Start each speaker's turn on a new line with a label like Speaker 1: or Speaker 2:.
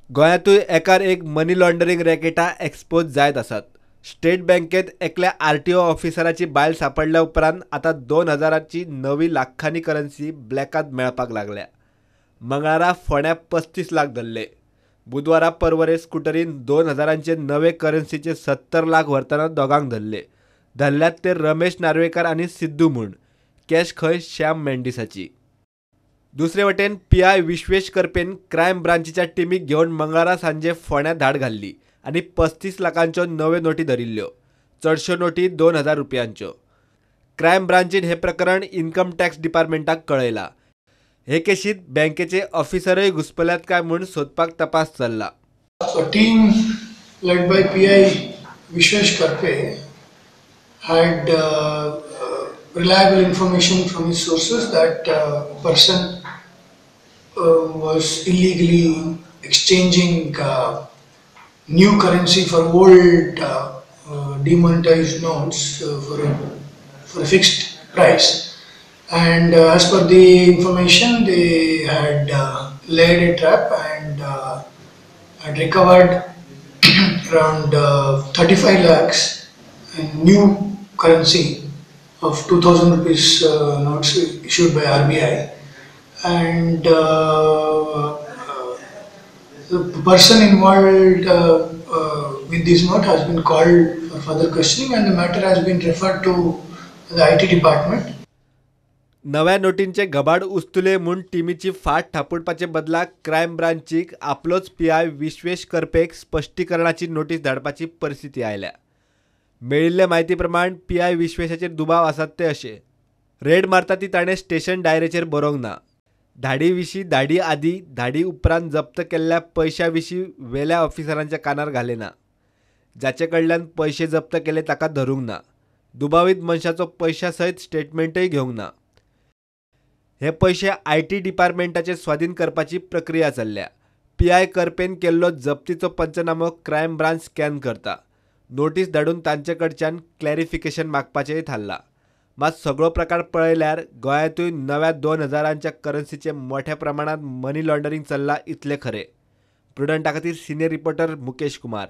Speaker 1: गोंयांतूय एकार एक money laundering रॅकेटां expose जायत आसात. स्टेट बँकेत एकल्या आरटीओ ऑफिसराची बायल सांपडल्या उपरांत आतां 2000ची नवी लाखांनी करन्सी ब्लॅकांत मेळपाक लागल्या. मंगळारा फोंड्या 35 लाख धरले. बुधवारा परवरे स्कुटरीन 2000चे नवे करन्सीचे 70 लाख व्हरतना दोगांक धरले. धरल्यात ते रमेश नार्वेकर आनी सिद्धू म्हूण. कॅश खंय श्याम मेंडिसाची. दुसरे वटेन पीआय विश्वेश करपेन क्रायम ब्रांचीच्या टिमीक घेवन मंगळारा सांजे फोंड्या धाड घाल्ली आनी 35 लाखांच्यो नव्यो नोटी धरिल्ल्यो. चडश्यो नोटी 2000 रुपयांच्यो. क्रायम ब्रांचीन हे प्रकरण इन्कम टॅक्स डिपार्टमेंटाक कळयला. हे केशीत बँकेचे ऑफिसरय घुसपल्यात काय म्हूण सोदपाक तपास चल्ला.
Speaker 2: A team led by PI Vishwesh Karpe had reliable information from his sources that person was illegally exchanging new currency for old demonetized notes for a fixed price. And as per the information, they had laid a trap and had recovered around 35 lakhs in new currency of 2000 rupees notes issued by RBI. And the person involved with this note has been called for further questioning, and the matter has been referred to the IT department.
Speaker 1: नव्या नोटींचे घबाड उस्तुले म्हूण टिमीची फाट थापुटपाचे बदला crime ब्रांचीक आपलोच PI Vishwesh करपेक स्पश्टीकरणाची notice धाडपाची परिस्थिती आयल्या. मेळिल्ले म्हायती प्रमाण PI विश्वेशाचेर दुबाव आसात ते अशे: रेड मारता ती ताणें स्टेशन डायरेचेर बरोवंक ना. धाडी विशीं धाडी आदी धाडी उपरांत जप्त केल्ल्या पयशां विशीं वेल्या ऑफिसरांच्या कानार घालें ना. जाचे कडल्यान पयशे जप्त केले ताका धरूंक ना. दुबावीत मनशाचो पयशां सयत स्टेटमेंटय घेवंक ना. हे पयशे IT डिपार्टमेंटाचे स्वाधीन करपाची प्रक्रिया चल्ल्या. पीआय करपेन केल्लो जप्तीचो पंचनामो क्रायम ब्रांच स्कॅन करता. नोटीस धाडून तांचे कडच्यान क्लॅरिफिकेशन मागपाचेंय थारलां. मात सगळो प्रकार पळयल्यार गोंयांतूय नव्या 2000च्या करन्सीचें मोठ्या प्रमाणांत मनी लॉन्ड्रिंग चल्लां इतलें खरें. प्रुडंटा खातीर सिनियर रिपोर्टर मुकेश कुमार.